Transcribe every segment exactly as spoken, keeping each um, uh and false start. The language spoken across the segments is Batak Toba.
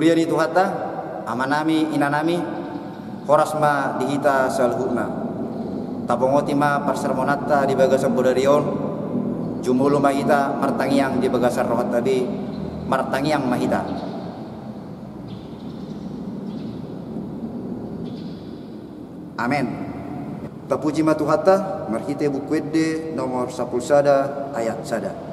Ia ni Tuhanta, amanami, inanami, horas ma di hita saluhutna. Tabongoti ma parsermonanta di bagasan bodari on, jumolo ma hita martangiang di bagasan rohanta be, martangiang ma hita. Amen. Tapuji ma Tuhanta, marhite Buku Ende nomor sampulu sada ayat sada.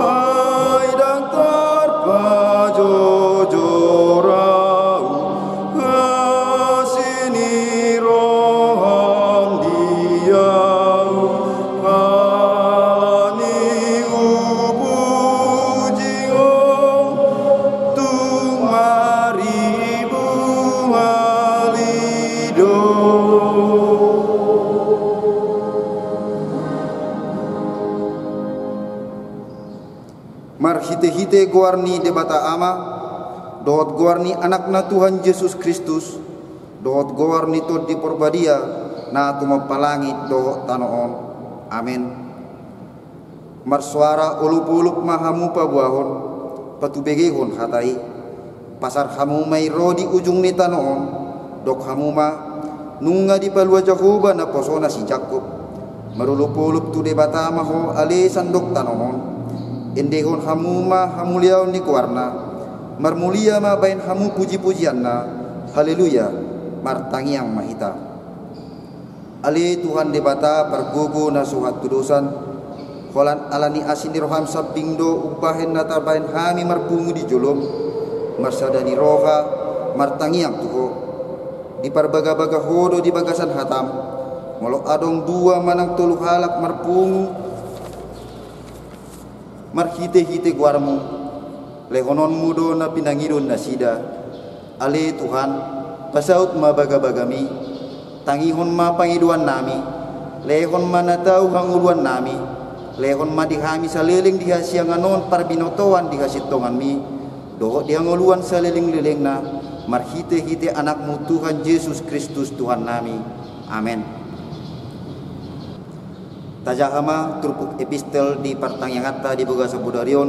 Ai ndang tarpajojor ahu, asi ni roham di ahu, ala ni hupuji ho tung maribu hali do. Marhitehite goar ni Debata Ama, dohot goar ni Anakna Tuhan Jesus Kristus, dohot goar ni Tondi Porbadia, na tumompa langit dohot tano on. Amen. Marsoara olopolop ma hamu paboahon, patubegehon hata i. Pasar hamu ma i ro di ujung ni tano on, dok hamu ma: Nunga dipalua Jahowa naposona si Jakkob. Marolopolop tu Debata ma ho ale sandok tano on. Endehon hamu ma hamuliaon ni goarna. Marmulia ma baen hamu pujipujianna. Haleluya. Martangiang ma hita. Ale Tuhan Debata pargogo na so hatudosan, holan ala ni asi ni roham sambing do umbahen na tabaen hami marpungu di jolom, marsada ni roha, martangiang tu ho. Diparbagabaga ho do di bagasan hatam, molo adong dua manang tolu halak marpungu marhitehite goarmu, lehononmu do na pinangido nasida. Ale Tuhan, pasaut ma bagabagami, tangihon ma pangidoannami, lehon ma na tau hangoluannami, lehon ma di hami saleleng di hasiangan on parbinotoan di hasintonganmi, dohot di hangoluan salelenglelengna, marhitehite Anakmu Tuhan Jesus Kristus Tuhannami. Amen. Tajaha ma turpuk epistel di partangianganta di bagasan bodari on,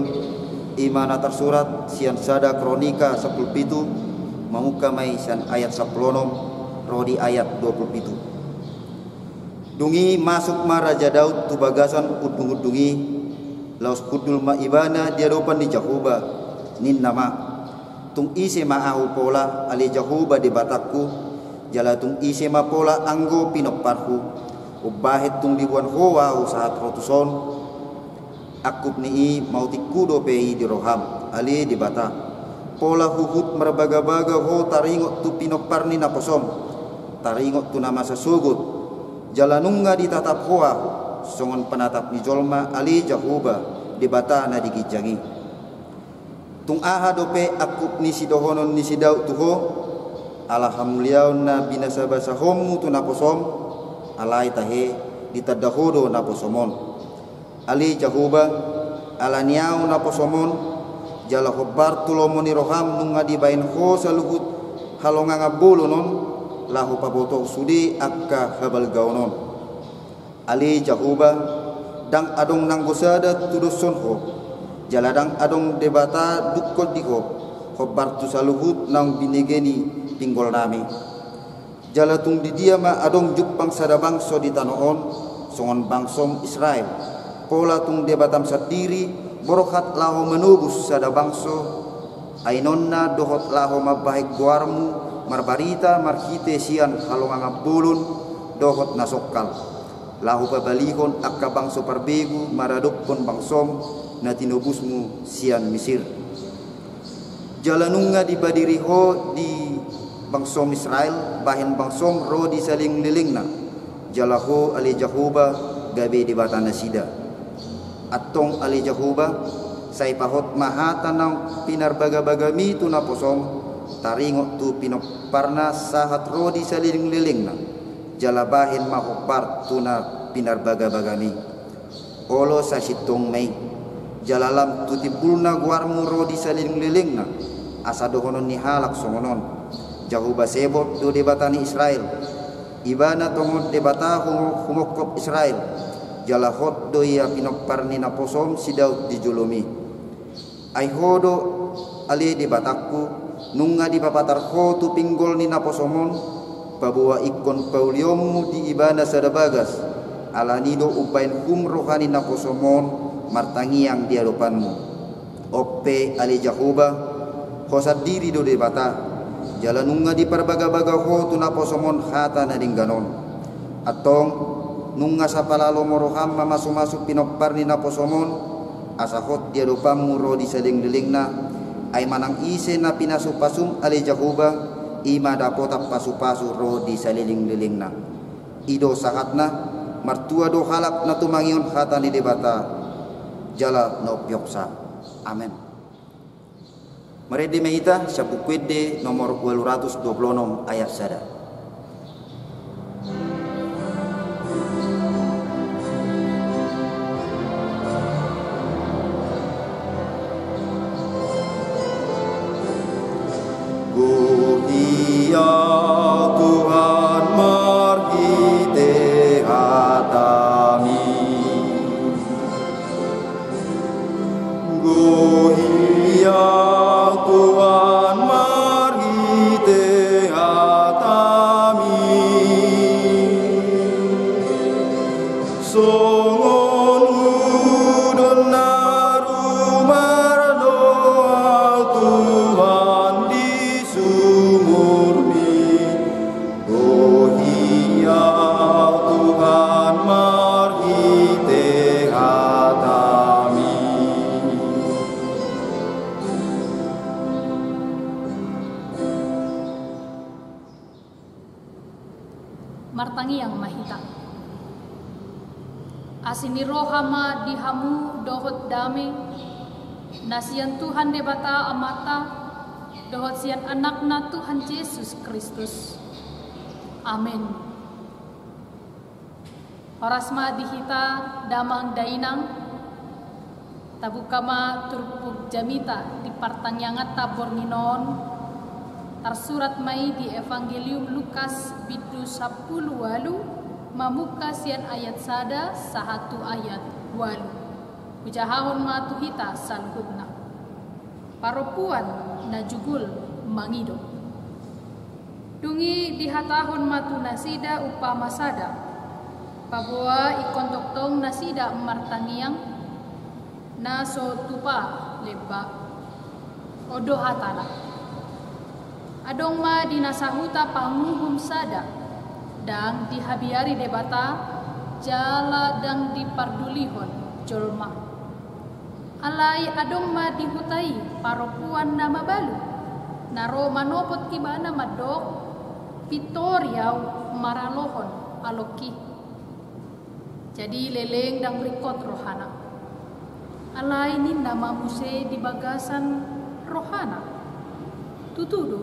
i ma na tarsurat sian sada Kronika sampulu pitu, mamungka ma i sian ayat sampulu onom ro di ayat dua pulu pitu. Dung i masuk ma Raja Daud tu bagasan undungundung i, laos hundul ma ibana di adopan ni Jahowa, ninna ma: Tung ise ma ahu pola, ale Jahowa Debatangku, jala tung ise ma pola anggo pinomparhu, umbahen tung diboan ho ahu sahat ro tuson? Angkup ni i mautingku dope i di roham, ale Debata. Pola huhut marbagabaga ho taringot tu pinompar ni naposom, taringot tu na masa sogot, jala nunga ditatap ho ahu songon panatap ni jolma, ale Jahowa, Debata na di ginjang i. Tung aha dope angkup ni sidohonon ni si Daud tu ho? Ala hamuliaon na binasabasahonmu tu naposom, alai tahe ditanda ho do naposom on. Ale Jahowa, ala ni ahu naposom on, jala hombar tu lomo ni roham nunga dibaen ho saluhut halongangan bolon on, laho pabotohon sude angka habalgaon on. Ale Jahowa, ndang adong nanggo sada tudoshon ho, jala ndang adong Debata dungkon di ho, hombar tu saluhut naung binege ni pinggolnami. Jala tung di dia ma adong jumpang sada bangso di tano on, songon bangsom Israel? Pola tung Debatam sandiri borhat laho manobus sada bangso ainonna dohot laho mambahen goarmu marbarita marhite sian halongangan bolon dohot na songkal, laho pabalihon angka bangso parbegu maradophon bangsom na tinobusmu sian Misir. Jala nunga dipadiri ho di bangsom Israel, bahen bangsom ro di salelenglelengna. Jala ho ale Jahowa gabe Debatanasida. Antong ale Jahowa, sai pahot ma hata na pinarbagabagami tu naposom, taringot tu pinomparna sahat ro di salelenglelengna. Jala bahen ma hompar tu na pinarbagabagami. Olo sasintongma i, jala lam tu timbulna goarmu ro di salelenglelengna, asa dohonon ni halak songon on: Jahowa Sebot do Debata ni Israel. Ibana tongon Debata humo-, humongkop Israel, jala hot do ia pinompar ni naposom si Daud di jolomi. Ai ho do, ale Debatangku, nunga dipapatar ho tu pinggol ni naposom on, paboa ingkon paulionmu di ibana sada bagas, alani do umbahen hum roha ni naposom on martangiang di adopanmu. On pe ale Jahowa, ho sandiri do Debata, jala nunga diparbagabaga ho tu naposom on hata na denggan on. Antong, nunga sapalalomo roham mamasumasu pinompar ni naposom on, asa hot di adopanmu ro di salelenglelengna, ai manang ise na pinasupasum ale Jahowa, i ma dapotan pasupasu ro di salelenglelengna. I do sahatna, martua do halak na tumangihon hata ni Debata, jala na umpeopsa. Amen. Marende ma hita sian Buku Ende nomor ualu ratus dua pulu onom, ayat sada. Gohi Au Tuhan marhite hataMi. Gohi Au Tuhan marhite hataMi. Songon udon na rumar do Au Tuhan di sumurMi. Gohi Au Tuhan marhite hataMi. Martangiang ma hita. Asi ni roha ma di hamu dohot dame na sian Tuhan Debata Amanta dohot sian Anakna Tuhan Jesus Kristus. Amen. Horas ma di hita damang dainang. Tabuka ma turpuk jamita di partangianganta borngin on. Tarsurat ma i di Evangelium Lukas bindu sampulu ualu, mamungka sian ayat sada sahat tu ayat ualu. Hujahahon ma tu hita saluhutna. Parompuan na jugul mangido. Dung i dihatahon ma tu nasida umpama sada, paboa ingkon tongtong nasida martangiang, na so tupa lemba. On do hatana: Adong ma di na sahuta panguhum sada, ndang dihabiari Debata, jala ndang dipardulihon jolma. Alai adong ma di huta i parompuan na mabalu, na ro manopot ibana mandok: Pintori ahu maralohon alongki. Jadi leleng ndang ringkot rohana. Alai ninna ma muse di bagasan rohana: Tutu do,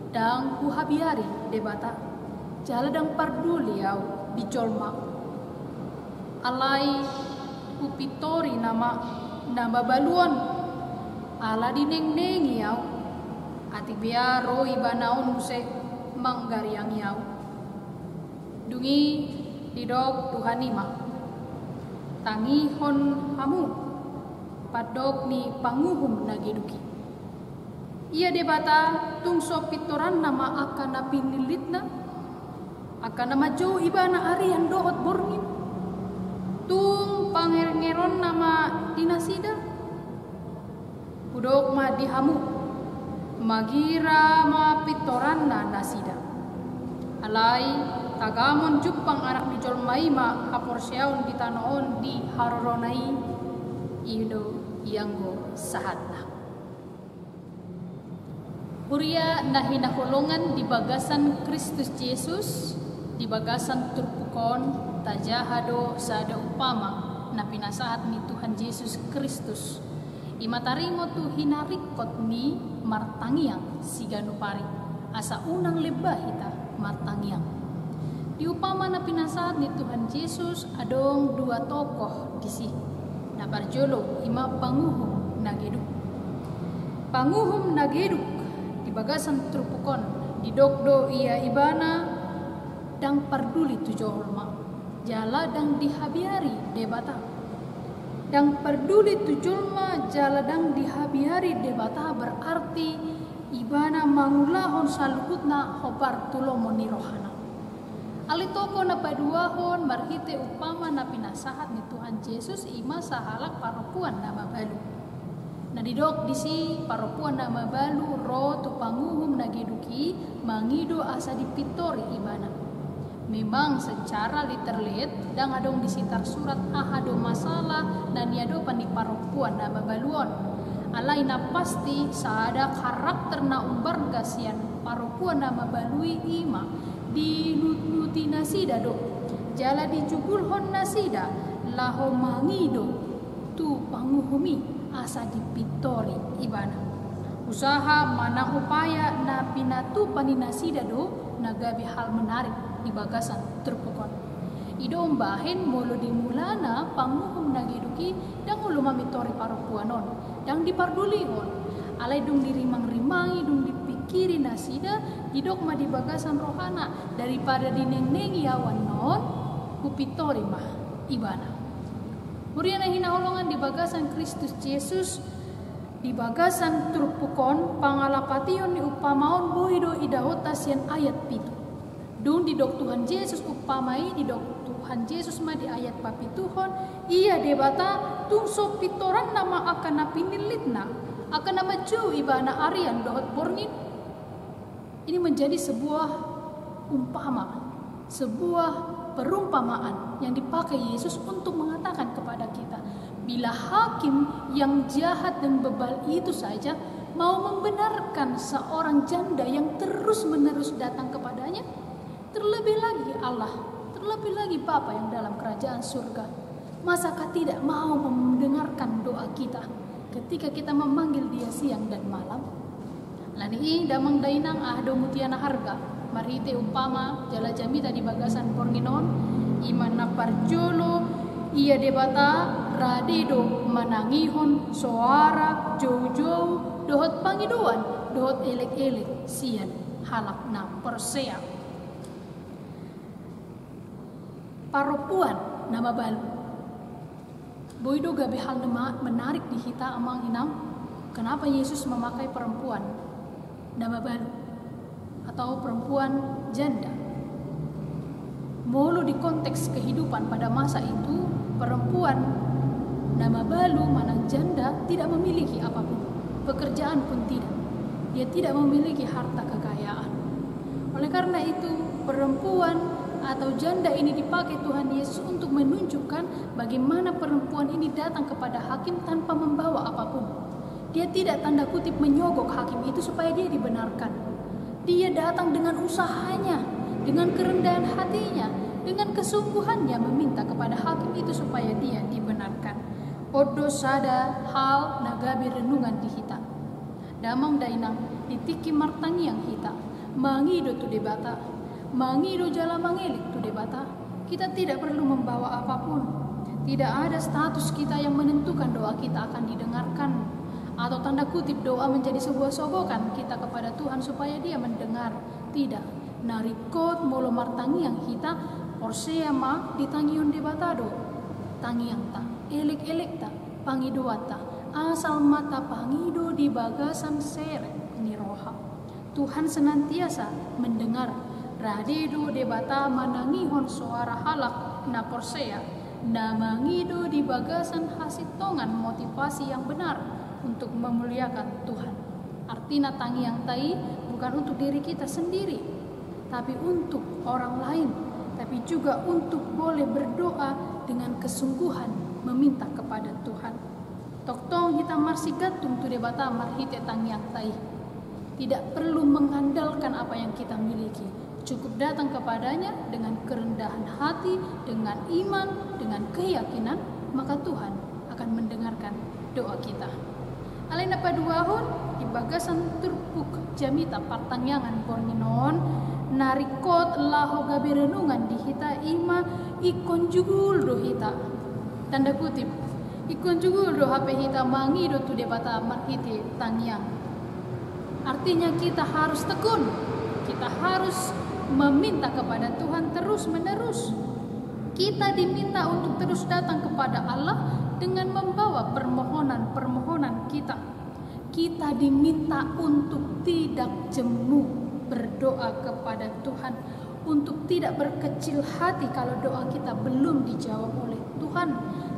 ndang huhabiari Debata, jala ndang parduli ahu di jolma. Alai hupintori nama na mabalu on, ala dinengnengi ahu. Atik bia ro ibana on muse manggariangi ahu. Dung i didok Tuhan i ma: Tangihon hamu pandok ni panguhum na geduk i. Ia Debata tung so pintoranna ma angka na pinillitna, angka na manjou ibana arian dohot borngin? Tung pangerungerunna ma di nasida? Hudok ma di hamu: Magira ma pintoranna nasida. Alai tagamon jumpang Anak ni jolma i ma haporseaon di tano on di harorona i. I do ianggo sahatna. Huria na hinaholongan di bagasan Kristus Jesus, di bagasan turpuk on tajaha do sada umpama na pinasahat ni Tuhan Jesus Kristus. I ma taringot tu hinaringkot ni martangiang siganup ari, asa unang lemba hita martangiang. Di umpama na pinasahat ni Tuhan Jesus adong dua tokoh disi. Na parjolo i ma panguhum na geduk. Panguhum na geduk di bagasan turpuk on, didok do ia ibana ndang parduli tu jolma, jala ndang dihabiari Debata. Ndang parduli tu jolma jala ndang dihabiari Debata berarti ibana mangulahon saluhutna hombar tu lomo ni rohana. Ale tokoh na paduahon marhite umpama na pinasahat ni Tuhan Jesus i ma sahalak parompuan na mabalu. Na didok disi parompuan na mabalu ro tu panguhum na geduk i mangido asa dipintori ibana. Memang secara literate ndang adong disi tarsurat aha do masalah na niadopan ni parompuan na mabalu on. Alai na pasti sada karakter na umbargas sian parompuan na mabalu i i ma dinutnuti nasida do, jala dijugulhon nasida laho mangido tu panguhum i asa dipintori ibana. Usaha manang upaya na pinatupa ni nasida do na gabe hal menarik di bagasan turpuk on. I do umbahen molo di mulana panguhum na geduk i ndang olo mamintori parompuan on, ndang dipardulihon. Alai dung dirimangrimangi, dung dipingkiri nasida, didok ma di bagasan rohana, daripada dinengnengi au annon, hupintori ma ibana. Huria na hinaholongan di bagasan Kristus Jesus, di bagasan turpuk on pangalapation ni umpama on boi do idaonta sian ayat pitu. Dung didok Tuhan Jesus umpama i, didok Tuhan Jesus ma di ayat papituhon, ia Debata tung so pintoranna ma angka na pinillitna, angka na manjou ibana arian dohot borngin. Ini menjadi sebuah umpama, sebuah perumpamaan yang dipakai Yesus untuk mengatakan kepada kita, bila hakim yang jahat dan bebal itu saja mau membenarkan seorang janda yang terus-menerus datang kepadanya, terlebih lagi Allah, terlebih lagi Bapa yang dalam kerajaan surga. Masakah tidak mau mendengarkan doa kita ketika kita memanggil Dia siang dan malam? Alani i damang dainang, aha do mutia na harga, marhite umpama jala jamita di bagasan borngin on, i ma na parjolo, ia Debata rade do manangihon soara joujou dohot pangidoan dohot elekelek sian halak na porsea. Parompuan na mabalu. Boi do gabe hal na ma-, menarik di hita amang inang, kenapa Yesus memakai perempuan na mabalu atau perempuan janda? Molo di konteks kehidupan pada masa itu, perempuan na mabalu manang janda tidak memiliki apapun, pekerjaan pun tidak. Dia tidak memiliki harta kekayaan. Oleh karena itu, perempuan atau janda ini dipakai Tuhan Yesus untuk menunjukkan bagaimana perempuan ini datang kepada hakim tanpa membawa apapun. Dia tidak tanda kutip menyogok hakim itu supaya dia dibenarkan. Dia datang dengan usahanya, dengan kerendahan hatinya, dengan kesungguhannya meminta kepada hakim itu supaya dia dibenarkan. On do sada hal na gabe renungan di hita. Damang dainang, di tingki martangiang hita, mangido tu Debata, mangido jala mangelek tu Debata, kita tidak perlu membawa apapun. Tidak ada status kita yang menentukan doa kita akan didengarkan, atau tanda kutip doa menjadi sebuah sogokan kita kepada Tuhan supaya Dia mendengar. Tidak. Na ringkot molo martangiang hita, porsea ma ditangihon Debata do tangiangta, elekelekta, pangidoanta, asal ma tapangido di bagasan serep ni roha. Tuhan senantiasa mendengar. Rade do Debata manangihon soara halak na porsea, na mangido di bagasan hasintongan motivasi yang benar untuk memuliakan Tuhan. Artina tangiangta i bukan untuk diri kita sendiri, tapi untuk orang lain, tapi juga untuk boleh berdoa dengan kesungguhan meminta kepada Tuhan. Tongtong hita marsigantung tu Debata marhite tangiangta i. Tidak perlu mengandalkan apa yang kita miliki. Cukup datang kepada-Nya dengan kerendahan hati, dengan iman, dengan keyakinan, maka Tuhan akan mendengarkan doa kita. Alai na paduahon, di bagasan turpuk jamita partangiangan borngin on, na ringkot laho gabe renungan di hita i ma ingkon jugul do hita. Tanda kutip, ingkon jugul do hape hita mangido tu Debata marhite tangiang. Artinya kita harus tekun, kita harus meminta kepada Tuhan terus-menerus. Kita diminta untuk terus datang kepada Allah dengan membawa permohonan-permohonan kita. Kita diminta untuk tidak jemu berdoa kepada Tuhan, untuk tidak berkecil hati kalau doa kita belum dijawab oleh Tuhan,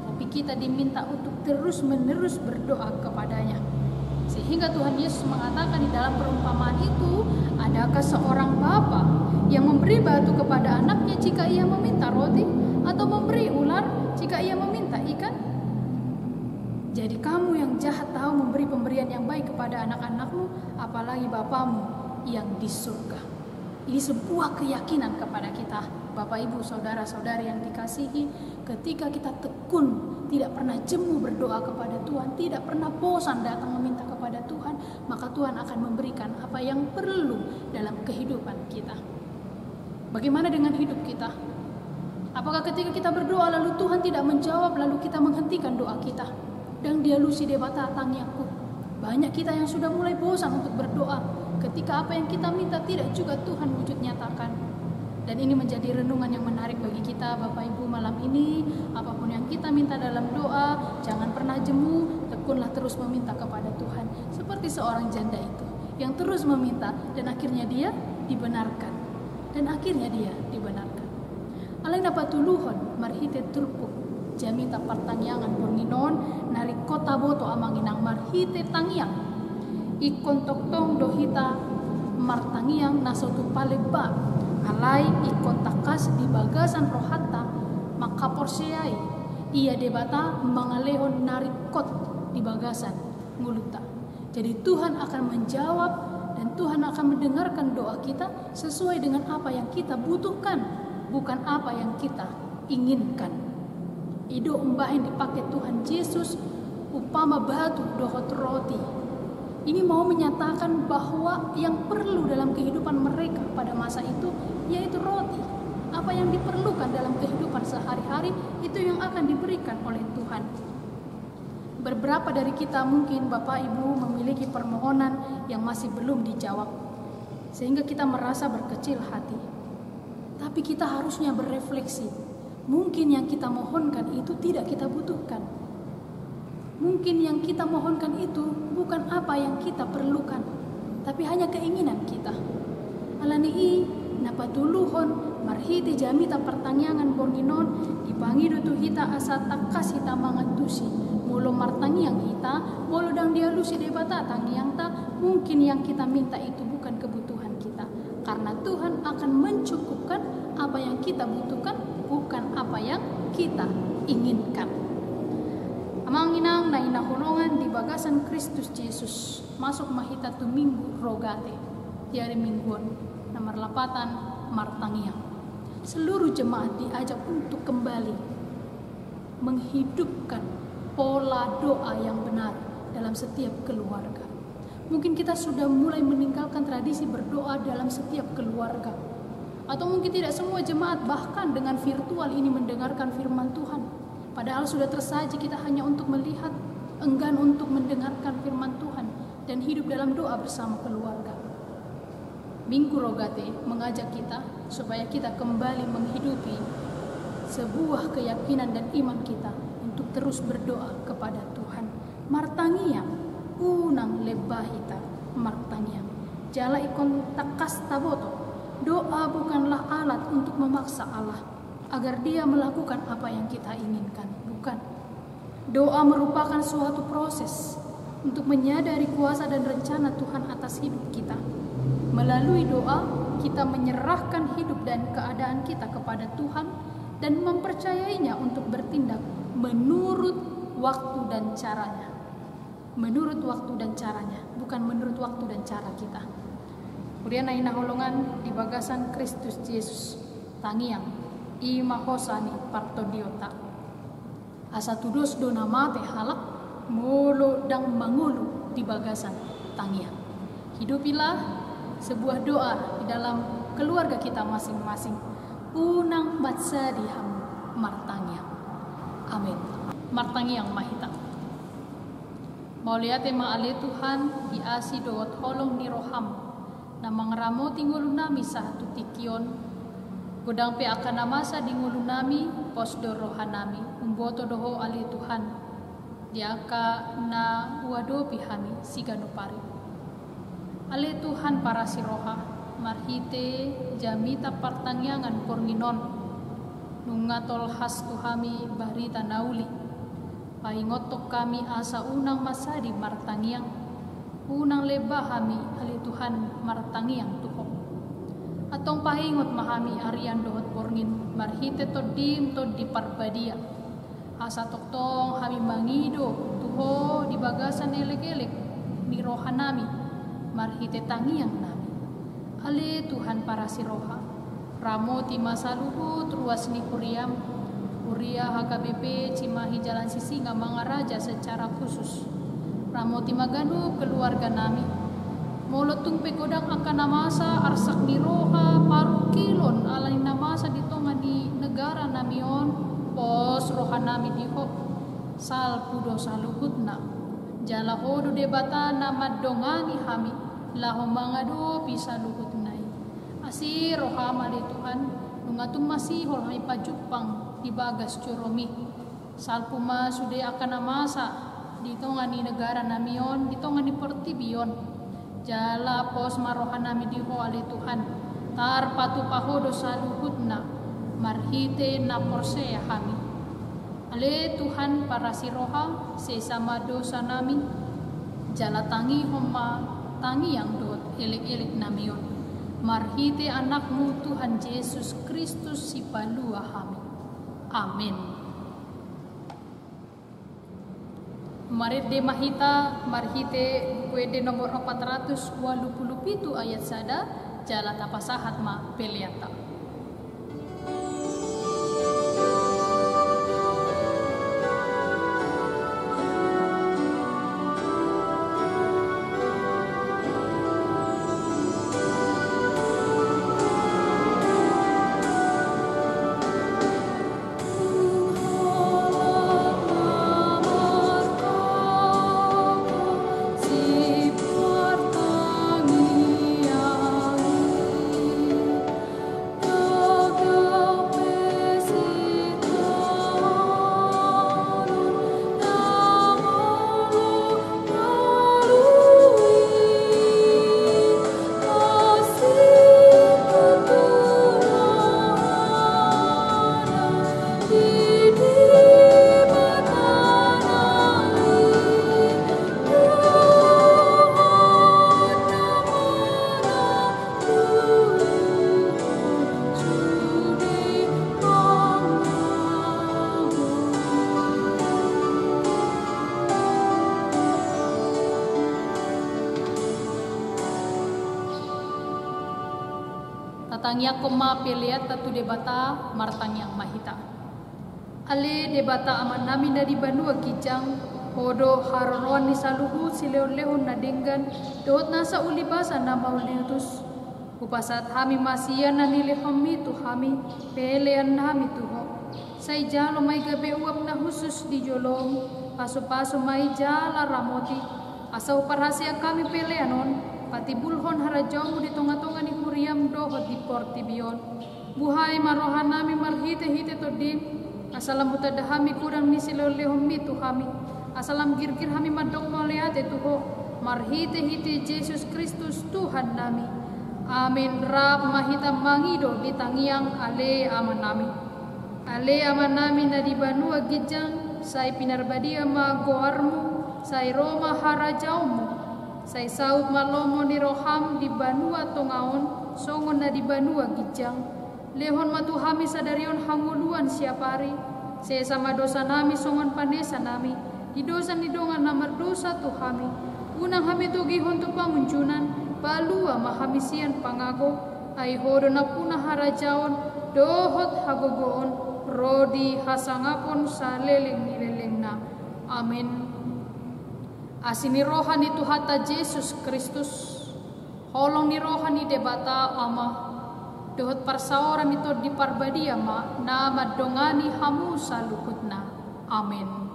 tapi kita diminta untuk terus-menerus berdoa kepada-Nya. Sehingga Tuhan Yesus mengatakan di dalam perumpamaan itu, adakah seorang bapa yang memberi batu kepada anaknya jika ia meminta roti, atau memberi ular jika ia meminta ikan? Jadi kamu yang jahat tahu memberi pemberian yang baik kepada anak-anakmu, apalagi Bapamu yang di surga. Ini sebuah keyakinan kepada kita, Bapak, Ibu, saudara-saudari yang dikasihi, ketika kita tekun, tidak pernah jemu berdoa kepada Tuhan, tidak pernah bosan datang meminta kepada Tuhan, maka Tuhan akan memberikan apa yang perlu dalam kehidupan kita. Bagaimana dengan hidup kita? Apakah ketika kita berdoa lalu Tuhan tidak menjawab, lalu kita menghentikan doa kita? Ndang dialusi Debata tangiangku. Banyak kita yang sudah mulai bosan untuk berdoa ketika apa yang kita minta tidak juga Tuhan wujud nyatakan. Dan ini menjadi renungan yang menarik bagi kita, Bapak Ibu, malam ini. Apapun yang kita minta dalam doa, jangan pernah jemu, tekunlah terus meminta kepada Tuhan. Seperti seorang janda itu yang terus meminta dan akhirnya dia dibenarkan. Dan akhirnya dia dibenarkan. Alai na patoluhon, marhite turpuk jamita partangiangan borngin on, na ringkot taboto, Amang Inang, marhite tangiang. Ingkon tongtong do hita martangiang na so tupa lemba, alai ingkon tangkas di bagasan rohanta mangkaporseai Ia Debata mangalehon na ringkot di bagasan ngolunta. Jadi Tuhan akan menjawab dan Tuhan akan mendengarkan doa kita sesuai dengan apa yang kita butuhkan, bukan apa yang kita inginkan. I do umbahen dipake Tuhan Jesus umpama batu dohot roti. Ini mau menyatakan bahwa yang perlu dalam kehidupan mereka pada masa itu yaitu roti. Apa yang diperlukan dalam kehidupan sehari-hari itu yang akan diberikan oleh Tuhan. Beberapa dari kita mungkin, Bapak Ibu, memiliki permohonan yang masih belum dijawab, sehingga kita merasa berkecil hati. Tapi kita harusnya berefleksi. Mungkin yang kita mohonkan itu tidak kita butuhkan. Mungkin yang kita mohonkan itu bukan apa yang kita perlukan, tapi hanya keinginan kita. Alani i, na patoluhon, marhite jamita partangiangan borngin on, dipangido tu hita asa tangkas hita mangantusi. Molo martangiang hita, molo ndang dialusi Debata tangiangta, mungkin yang kita minta itu bukan kebutuhan kita. Karena Tuhan akan mencukupkan apa yang kita butuhkan, bukan apa yang kita inginkan. Amang Inang na hinaholongan di bagasan Kristus Jesus, masuk ma hita tu Minggu Rogate, di ari Minggu on, na marlapatan martangiang. Seluruh jemaat diajak untuk kembali menghidupkan pola doa yang benar dalam setiap keluarga. Mungkin kita sudah mulai meninggalkan tradisi berdoa dalam setiap keluarga. Atau mungkin tidak semua jemaat bahkan dengan virtual ini mendengarkan firman Tuhan. Padahal sudah tersaji kita hanya untuk melihat, enggan untuk mendengarkan firman Tuhan dan hidup dalam doa bersama keluarga. Minggu Rogate mengajak kita supaya kita kembali menghidupi sebuah keyakinan dan iman kita untuk terus berdoa kepada Tuhan. Martangiang, unang lemba hita martangiang. Jala ingkon tangkas taboto, doa bukanlah alat untuk memaksa Allah agar Dia melakukan apa yang kita inginkan. Bukan. Doa merupakan suatu proses untuk menyadari kuasa dan rencana Tuhan atas hidup kita. Melalui doa, kita menyerahkan hidup dan keadaan kita kepada Tuhan dan mempercayai-Nya untuk bertindak menurut waktu dan caranya. Menurut waktu dan caranya, bukan menurut waktu dan cara kita. Huria na hinaholongan di bagasan Kristus Jesus, tangiang, i ma hosa ni partondionta. Asa tudos do na mate halak, molo ndang mangolu di bagasan tangiang. Hidupilah sebuah doa di dalam keluarga kita masing-masing. Unang mansadi hamu martangiang. Amin. Martangiang ma hita. Mauliate ma ale Tuhan, di asi dohot holong ni roham, na mangaramoti ngolunami sahat tu tingki on. Godang pe angka na masa di ngolunami, pos do rohanami, umboto do Ho ale Tuhan, di angka na huadopi hami siganup ari. Ale Tuhan parasi roha, marhite jamita partangiangan borngin on, nunga tolhas tu hami barita na uli. Paingothon hami asa unang mansadi martangiang, unang lemba hami ale Tuhan martangiang tu Ho. Antong paingot ma hami arian dohot borngin, marhite Tondim Tondi Parbadia. Asa tongtong hami mangido tu Ho di bagasan elek-elek ni rohanami, marhite tangiangnami. Ale Tuhan parasi roha, ramoti ma saluhut ruas ni huriam, huria H K B P Cimahi Jalan Sisinga Mangaraja secara khusus. Ramoti ma ganup keluarganami. Molo tung pe godang angka na masa, arsak ni roha, parungkilon, ala ni na masa di tonga ni negaranami on, pos rohanami di Ho. Salpu do saluhutna. Jala Ho do Debata na mandongani hami laho mangadopi saluhutna i. Asi roham ale Tuhan, nunga tung masihol hami pajumpang di bagas juromi. Salpu ma sude angka na masa di tonga ni negaranami on, di tonga ni portibi on. Jala pos ma rohanami di Ho ale Tuhan, tarpatupa Ho do saluhutna, marhite na porsea hami. Ale Tuhan parasi roha, sesa ma dosanami, jala tangihon ma tangiang dohot elek-eleknami on, marhite Anakmu Tuhan Jesus Kristus Sipalua hami. Amen. Marende ma hita marhite Buku Ende nomor opat ratus ualu pulu pitu ayat sada, jala tapasahat ma peleanta. Tatangiangkon ma peleanta tu Debata, martangiang ma hita. Ale Debata Amanami na di banua ginjang, Ho do haroroan ni saluhut silehon-lehon na denggan, dohot nasa uli basa na mauliutus. Hupasahat hami ma sian na nilehonmi tu hami, peleannami tu Ho. Sai jalo ma i gabe uap na hushus di jolom, pasu-pasu ma i jala ramoti, asa huparhaseang hami pelean on, patimbulhon harajaonmu di tonga-tonga ni huriam dohot di portibi on. Buhai ma rohanami marhite-hite Tondim, asa lam hutanda hami godang ni silehon-lehonmi tu hami, asa lam girgir hami mandok mauliate tu Ho, marhite-hite Jesus Kristus Tuhannami. Amin. Rap ma hita mangido di tangiang Ale Amanami. Ale Amanami na di banua ginjang, sai pinarbadia ma goarmu, sai ro ma harajaonmu, sai saut ma lomo ni roham di banua tonga on, songon na di banua ginjang. Lehon ma tu hami sadari on hangoluan siapari, sesa ma dosanami songon panesanami, Di dosa ni dongan na mardosa tu hami, unang hami togihon tu pangunjunan, palua ma hami sian pangago, ai Ho do nampuna harajaon, dohot hagogoon, ro di hasangapon saleleng ni lelengna. Amen. Asi ni roha ni Tuhanta Jesus Kristus, holong ni roha ni Debata Ama, dohot parsaoran ni Tondi Parbadia ma na mandongani hamu saluhutna. Amen.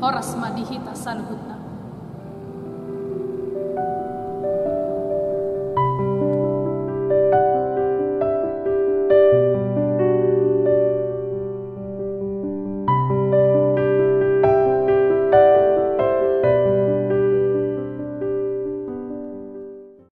Horas ma di hita saluhutna.